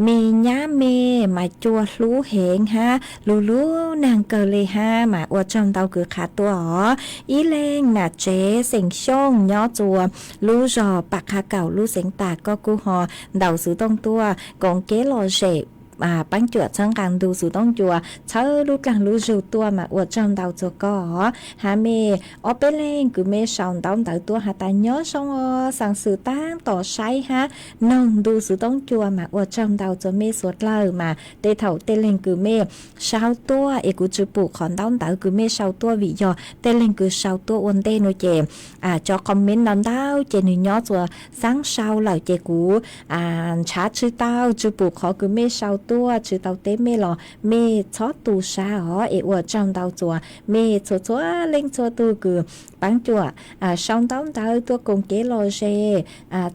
me nyab me mas cua hlub heev hab lug lub naag kawg le hab. Mas ua tsaug ntau kws qha tuaj os. Ib leeg nam tsev xeem Xyooj nyob txua lub zog Pam Qha Kaum lub xeev Tas, koj kuj ho ntaus xuv tooj tuaj koom kev lom zem paab cuam txhawb nqaa ntu xuv tooj cua txhawb lub dlaag lub zug tuaj. Mas ua tsaug ntau txua koj os. Hab mej ob peb leeg kws mej sau ntaub ntawv tuaj has tas nyob zoo os, xaa xwm taab tom saib hab noog ntu xuv tooj cua. Mas ua tsaug ntau txua mej suav dlawg. Mas tej thaum tej leeg kws mej sau tuaj es kuv tsi pum qhov ntaub ntawv kws mej sau tuaj, vim yog tej leeg kws sau tuaj ua ntej nuav ces cov comment no ntau ces nwg nyob txua xaab sau lawm ces kuv ntshav tsi tau tsi pum qhov kws mej sau tuaj tsi tau teb mej los mej txhob tu sab os. Es ua tsaug ntau txua mej txhua txhua leej txhua tug kws paab cuam sau ntaub ntawv tuaj koom kev lom zem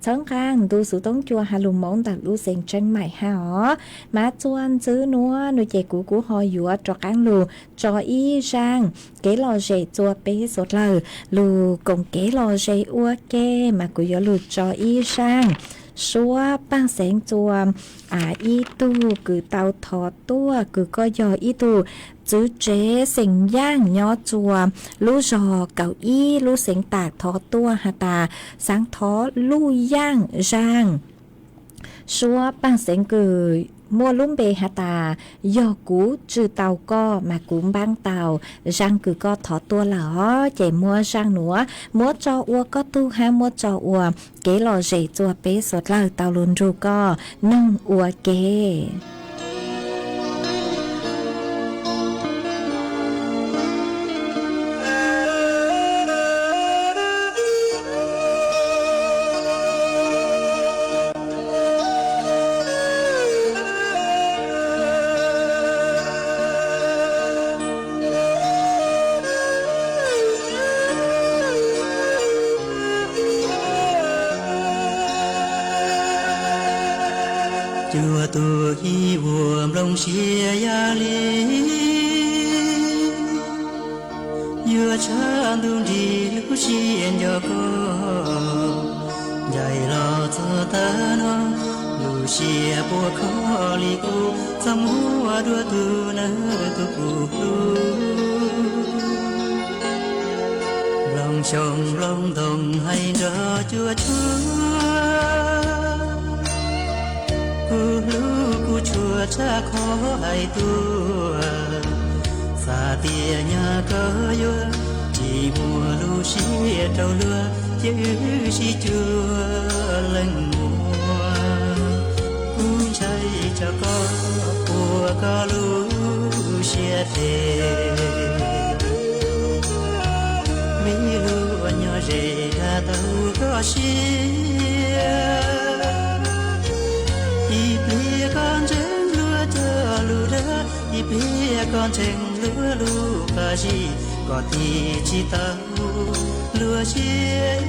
txhawb nqaa ntu xuv tooj cua has lug moov ntawm lub xeev Tseeb Maim hab os. Mas txua ntxiv nuav nuav ces kuv kuj ho yuav rov qaab lug tso ib zaaj kev lom zem txua peb suav dlawg lug koom kev lom zem ua ke. Mas kuv yuav lug tso ib zaaj suab paag xeev txua ib tug kws tau thov tuaj kws koj yog ib tug txiv tsev xeem Yaaj nyob txua lub zog Kaum Ib lub xeev Tas thov tuaj has tas xaav thov luj yaaj zaaj suab paag xeev kws muaj lub npe has tas yog kuv tswj tau koj mas kuv npaab tau zaaj kws koj thov tuaj lawm os. Ces muab zaaj nuav muab tso ua koj tug hab muab tso ua kev lom zem txua peb suav dlawg tau lug nrug koj noog ua ke. Cua tug ib vuag nplooj siab yaj li, yuav tshaj ntuj nrig lub siab nco koj. Ncaim los txog tag no, lub siab puas kho li kuv txoj muag dua tug nawb tug kuv hlub. Nplooj xyoo nplooj ntoo hais nrog cua tshuaj, kuv hlub kuv tshua tshaj qhov hais tuaj. Xav tias nyaj koj yuav tsis muaj lub siab rau luag, ces wb sib cuag leej muam. Kuv ntshai tsam koj puas koj lub siab tes, vim lub nyob ze dag tau koj siab. Ib pliag koj ntseeg luag cog lus dag, ib pliag koj ntseeg luag lub qab zib, koj tig tsis tau luag siab.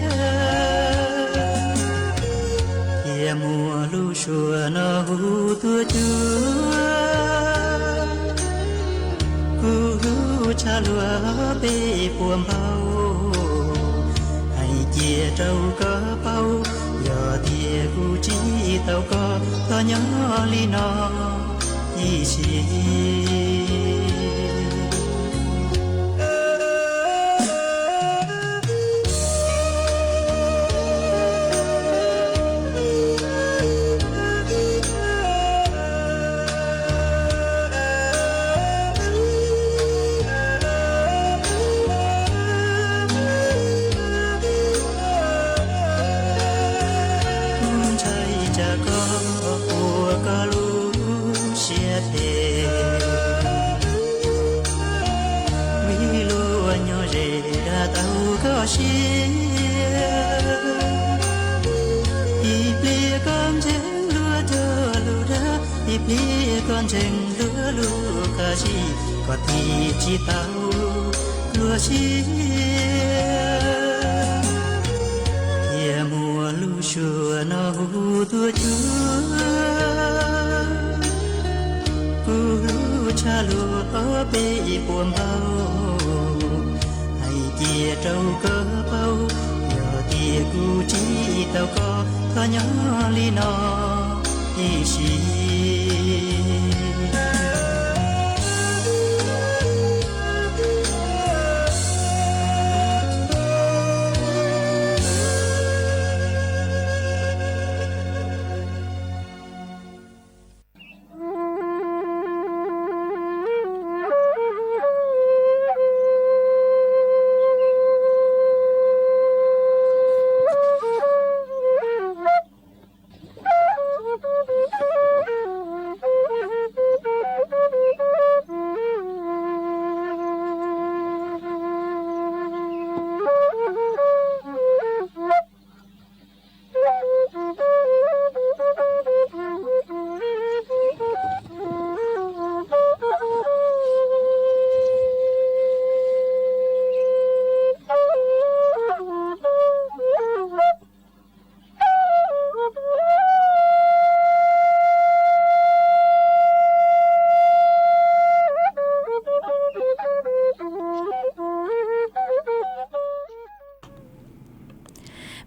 Cia muaj lub suab no hu tuaj cuag, kuv hlub tshaj luag peb puas npaug. Hais cia rau koj paub, yog tias kuv tsis tau koj, koj nyob li no ib sim. Ib pliag koj ntseeg luag cog lus dag, ib pliag koj ntseeg luag lus qab zib, koj tig tsis tau luag siab. Thiaj muaj lub suab no hu tuaj cuag kuv lub tshaj lub ob peb puas npaug. Hais tias rau koj paub, yog tias kuv tsis tau koj, koj nyob li no ib sim.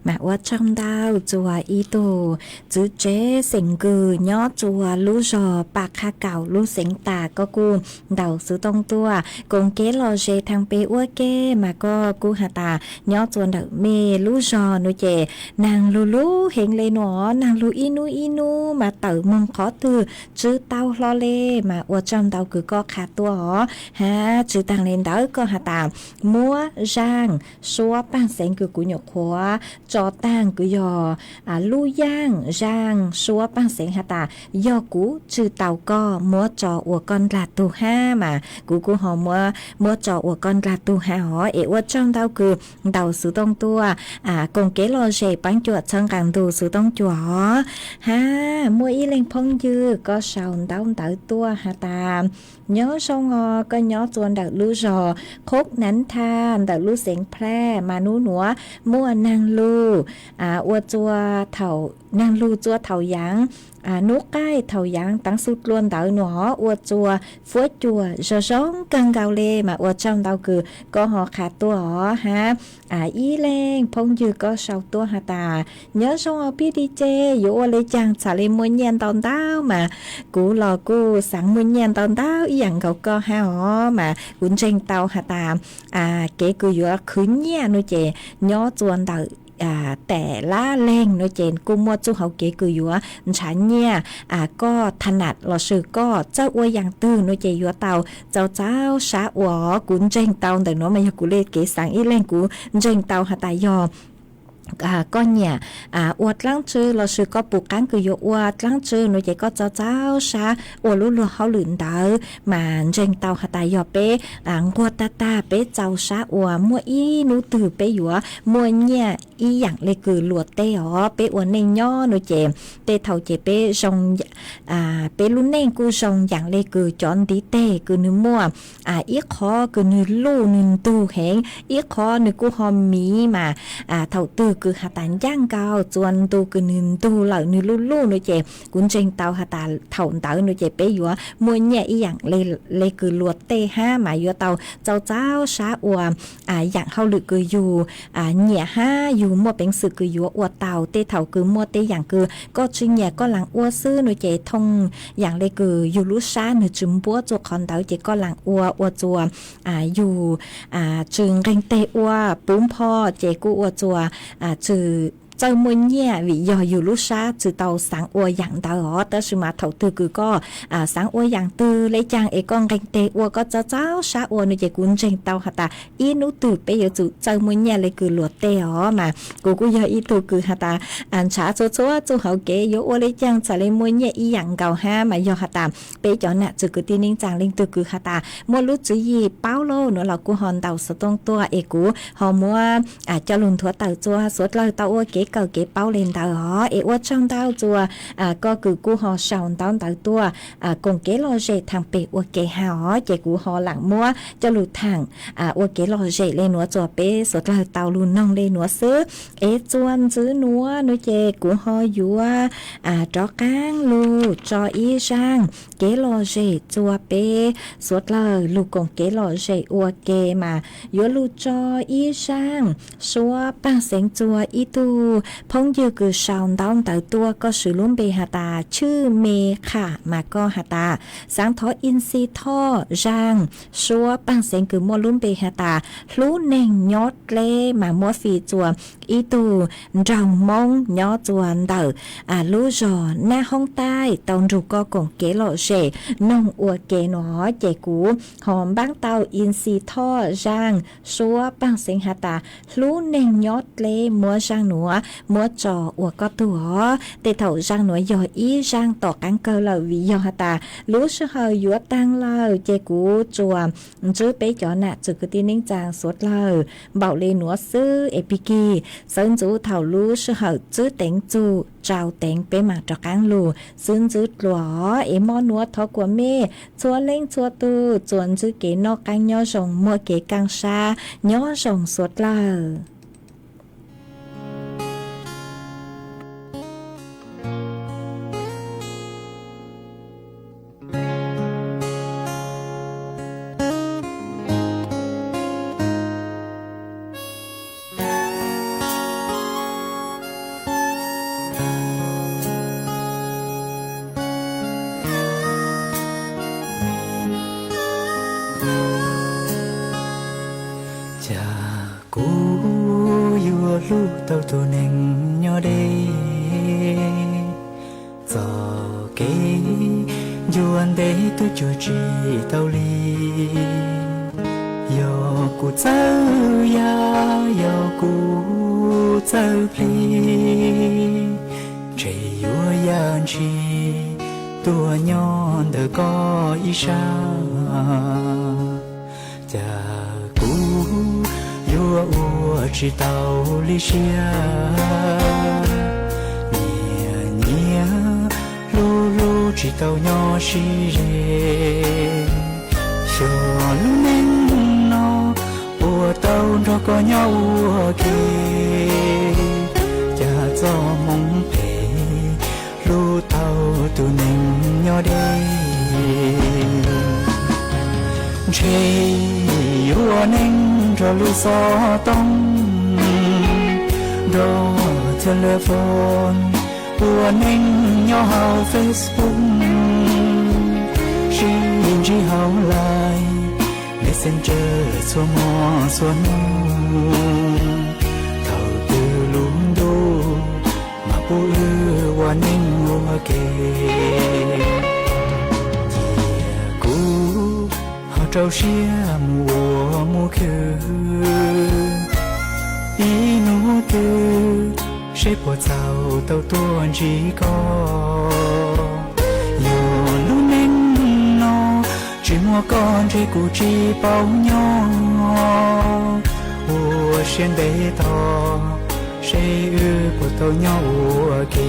Mas ua tsaug ntau txuas ib tug txwv tsev xeem Nkws nyob txuas lub zos Paj Qhaj Kaum lub xeev Tas, koj kuj ntaus xov tooj tuaj koom kev lom zem thaaj pem ua ke, mas koj kuj has tas nyob txuas ntawm mej lub zos no ces naag lug lub heev le nuav, naag lug ib nub ib nub mas tawm moog qhov twg tsi tau hlo le, mas ua tsaug ntau kws koj qha tuaj os. Hab tsi taag le ntawd koj has tas muab zaaj suab paaj xeev kws kuv nyuam qhuav tso taag kws yog lub yaaj zaaj suab paaj xeev has tas yog kuv tswj tau koj muab tso ua koj ndlag tug hab, mas kuv kuj ho muab tso ua koj ndlag tug hab os. Es ua tsaug ntau kws ntaus xov tooj tuaj koom kev lom zem paab cuam txhawb nqaa ntug xov tooj cuam os. Hab muaj ib leeg phooj ywg koj sau ntaub ntawv tuaj has tas nyob zoo os, koj nyob txuas ntawm lub zos Qhoob Nav Thaj ntawm lub xeev Plaj, mas nub nuav muaj naag lug ua txua thaum, naag lug txua thaum yaav, nub qaij thaum yaav taav xu dlua ntawd nuav ua txua fuab cuam zoo zoo kawg nkaus le, mas ua tsaug ntau kws koj ho qha tuaj os hab. Ib leeg phooj ywg koj sau tuaj has tas nyob zoo os phooj ywg, yuav ua le caag txhad le muaj nyiaj ntau ntau, mas kuv los kuj xaav muaj nyiaj ntau ntau ib yaam nkaus koj hab os, mas kuv ntseeg tau has tas kev kws yuav khwv nyiaj no ces nyob txuas ntawm tes lab leeg no ces kuj muaj txuj hauv kev kws yuav nrhav nyiaj. Koj tha nam lossis koj txawj ua yaam twg no ces yuav tau txaus txaus sab ua. Kuv ntseeg tau ntawm nuav mas yog kuv le kev xaav ib leeg, kuv ntseeg tau has tas yog koj nyiam ua dlaab tsi lossis koj pum qaab kws yuav ua dlaab tsi no ces koj txaus txaus sab ua lub luag hauj lwm ntawd, mas ntseeg tau has tas yog peb nquag tag tag peb txaus sab ua, muaj ib nub twg peb yuav muaj nyiaj ib yaam le kws luag tej os. Peb ua neej nyob no ces tej thaum ces peb zoo, peb lub neej kuj zoo yaam le kws cov ntiv teg kws nwg muaj ib qhov kws nwg luj nwg ntug heev, ib qhov nwg kuj ho miv, mas thaum twg kws has tas ncaaj nkaus txuas ntu kws nwg ntug lawm nwg luj luj no ces kuv ntseeg tau has tas thaum ntawd no ces peb yuav muaj nyiaj ib yaam le kws luag tej hab, mas yuav tau txaus txaus sab ua yaam hauj lwm kws yug nyiam hab yug muaj peev xwm kws yuav ua tau. Tej thaum kws muaj tej yaam kws koj tsi nyiam koj laas ua xwb no ces thooj yaam le kws yug lub sab nwg tsi npuab txuj qhov ntawd ces koj laas ua, ua txuas yug tsi nqeeg teg ua puv npho ces kuj ua txuas tsi txawj muaj nyiaj vim yog yus lub sab tsis tau xaav ua yaam ntawd os. Tab sis mas thaum twg kws koj xaav ua yaam twg le caag es koj nqee teg ua koj txawj txawj sab ua no ces kuv ntseeg tau has tas ib nub twg peb yuav tsum txawj muaj nyiaj le kws luag tej os. Mas kuv kuj yog ib tug kws has tas ntshav txhua txhua txuj hauv kev yuav ua le caag txhad le muaj nyiaj ib yaam nkaus hab. Mas yog has tas peb cov nam txwv kwv tij neej tsaa leej twg kws has tas muaj lub tswv yim paub lauj nuav los kuj ho ntaus xov tooj tuaj es kuv ho muab coj lug nthuav tawm txuas suav dlawg tau ua kev kawm kev paub le ntawd os. Es ua tsaug ntau txuas koj kws kuj ho sau ntaub ntawv tuaj koom kev lom zem thaam pem ua ke hab os. Ces kuv ho lam muab coj lug thaam ua kev lom zem le nuav txuas peb suav dlawg tau lug noog le nuav xwb. Es txuas ntxiv nuav nuav ces kuv ho yuav rov qaab lug tso ib zaaj kev lom zem txuas peb suav dlawg lug koom kev lom zem ua ke mas yuav lug tso ib zaaj suab paaj xeev txuas ib tug phooj ywg kws sau ntaub ntawv tuaj koj swv lub npe has tas Tshwj Me Qham mas koj has tas xaav thov in xi thoj zaaj suab paaj xeev kws muaj lub npe has tas Hlub Neeg Nyob Dleb mas muab fij txuas ib tug nraug Moob nyob txuas ntawm lub zog Nab Hoob Taij tau nrug koj koom kev lom zem noog ua ke nuav. Ces kuv ho npaab tau in xi thoj zaaj suab paaj xeev has tas Hlub Neeg Nyob Dleb muab zaaj nuav muab tso ua koj tug os. Tej thaum zaaj nuav yog ib zaaj tom qaab kawg lawm vim yog has tas lub sij hawm yuav taag lawm ces kuv tsuas ntsib peb cov nam txwv kwv tij neej tsaa suav dlawg npaum le nuav xwb. Es pig kig sawv ntxuv thaum lub sij hawm txwb teev txug tsau teev peb maam rov qaab lug xwb ntsib dlua os. Es mo nuav thov kuas mej txhua leej txhua tug tsuas ntsib kev noj qaab nyob zoo muaj kev kaaj sab nyob zoo suav dlawg. Cas kuv yuav hlub tau tus neeg nyob deb, txoj kev ncua ntev twb cuag tsis tau li. Yog kuv txawj ya, yog kuv txawj plig, ntshe yuav ya ntshis tuaj nyob ntawm koj ib sab. Cas kuv yuav ua tsis tau li siab, nyiam nyiam hlub hlub tsis tau nyob sib ze. Xyov lub neej no puas tau nrog koj nyob ua ke, cas txoj hmoov phem hlub tau tus neeg nyob deb. Ntshe yuav ua neej nrog lub xov tooj, nrog telephone, ua neej nyob hauv Facebook, sib ntsib hauv Line, Messenger txhua hmo txhua hnub. Thaum twg lub ntuj mas pub wb ua neej ua ke, cia kuv ho rau siab mus ua mus khwv. Ib hnub twg seb puas txaus tau tuaj ntsib koj. Yog lub neej no tsis muaj koj ntshe kuv tsis paub nyob, ua siab ntev tos seb wb puas tau nyob ua ke.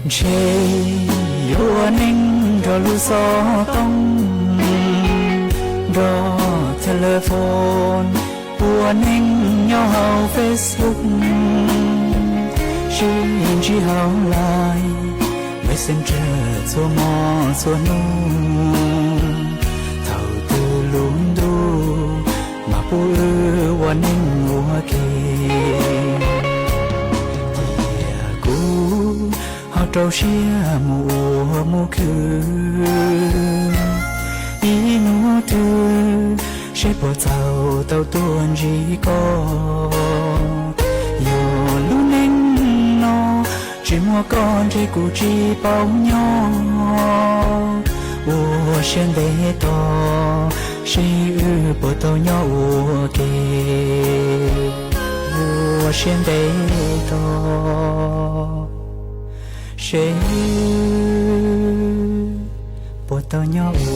Ntshe yuav ua neej nrog lub xov tooj, nrog telephone, Ua neej nyob hauv Facebook, sib ntsib hauv Line, Messenger txhua hmo txhua hnub. Thaum twg lub ntuj mas pub wb ua neej ua ke. Cia kuv ho rau siab mus ua mus khwv ib hnub twg, seb puas txaus tau tuaj ntsib koj. Yog lub neej no tsis muaj koj ntshe kuv tsis paub nyob. Ua siab ntev tos, seb wb puas tau nyob ua ke. Ua siab ntev tos, seb wb puas tau nyob ua